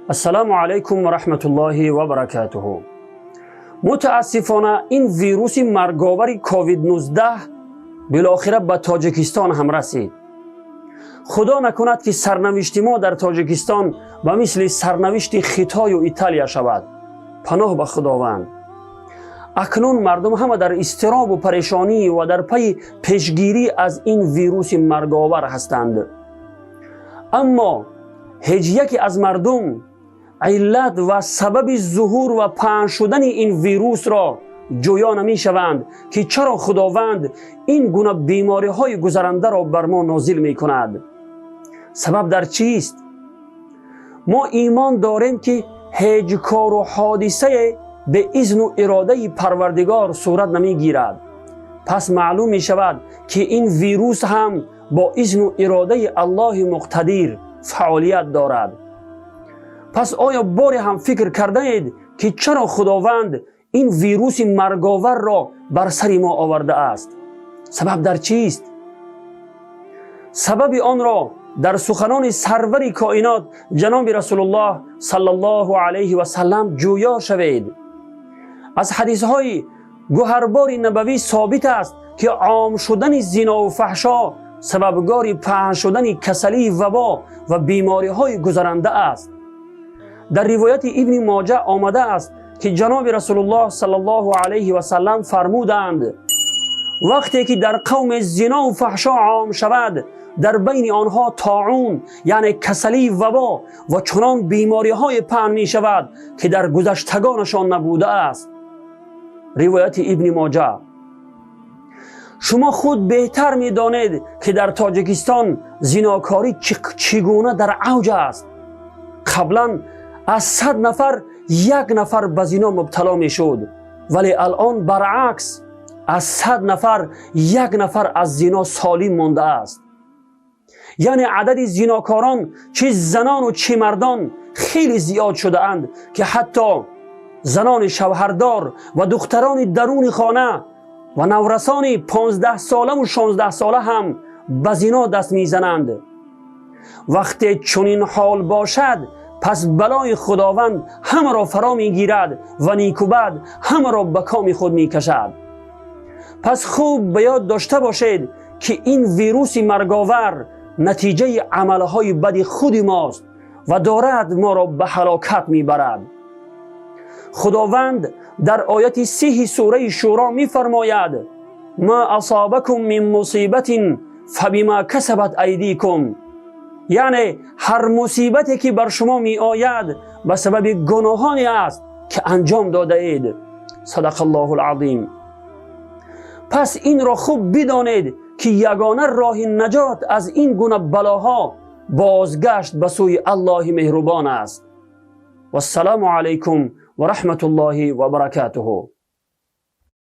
Ассалому алайкум ва раҳматуллоҳи ва баракатуҳу. Мутаассифона, ин вируси марговари COVID-19 билохира ба Тоҷикистон ҳам расид. Худо накунад, ки сарнавишти мо дар Тоҷикистон ба мисли сарнавишти Хитою Италия шавад. Паноҳ ба Худованд. Акнун мардум ҳама дар изтиробу парешонӣ ва дар пайи пешгирӣ аз ин вируси марговар ҳастанд, аммо ҳеҷ яке аз мардум иллат ва сабаби зуҳур ва паҳн шудани ин вирусро ҷӯё намешаванд, ки чаро Худованд ин гуна бемориҳои гузарандаро бар мо нозил мекунад, сабаб дар чист. Мо имон дорем, ки ҳеҷ кору ҳодисае бе изну иродаи Парвардигор сурат намегирад. Пас маълум мешавад, ки ин вирус ҳам бо изну иродаи Аллоҳи муқтадир фаъолият дорад. Пас оё боре ҳам фикр кардаед, ки чаро Худованд ин вируси марговарро бар сари мо овардааст? Сабаб дар чист? Сабаби онро дар суханони сарвари коинот, ҷаноби Расулуллоҳ саллаллоҳу алайҳи васаллам ҷӯё шавед. Аз ҳадисҳои гуҳарбори набавӣ собит аст, ки ом шудани зинову фаҳшо сабабгори паҳн шудани касалии вабо ва бемориҳои гузаранда аст. Дар ривояти Ибни Моҷа омадааст, ки ҷаноби Расулуллоҳ саллаллоҳу алайҳи васаллам фармуданд: «Вақте ки дар қавме зинову фаҳшо ом шавад, дар байни онҳо тоун, яъне касалии вабо ва чунон бемориҳое паҳн мешавад, ки дар гузаштагонашон набудааст». Ривояти Ибни Моҷа. Шумо худ беҳтар медонед, ки дар Тоҷикистон зинокорӣ чӣ гуна дар авҷ аст. Қаблан аз 100 нафар як нафар ба зино мубтало мешуд, вале алон баръакс, аз 100 нафар як нафар аз зино солим мондааст. Яъне адади зинокорон, чӣ занону чӣ мардон, хеле зиёд шудаанд, ки ҳатто занони шавҳардор ва духтарони даруни хона ва наврасони 15-солаву 16-сола ҳам ба зино даст мезананд. Вақте чунин ҳол бошад, пас балои Худованд ҳамаро фаро мегирад ва нику бад ҳамаро ба коми худ мекашад. Пас хуб ба ёд дошта бошед, ки ин вируси марговар натиҷаи амалҳои бади худи мост ва дорад моро ба ҳалокат мебарад. Худованд дар ояти 30-и сураи Шӯро мефармояд: «ما أصابكم من مصيبة فبما كسبت أيديكم», яъне ҳар мусибате, ки бар шумо меояд, ба сабаби гуноҳоне аст, ки анҷом додаед. صدق الله العظيم. Пас инро хуб бидонед, ки ягона роҳи наҷот аз ин гуна балоҳо бозгашт ба сӯи Аллоҳи меҳрубон аст. Вассалому алайкум ва раҳматуллоҳи ва баракатуҳу.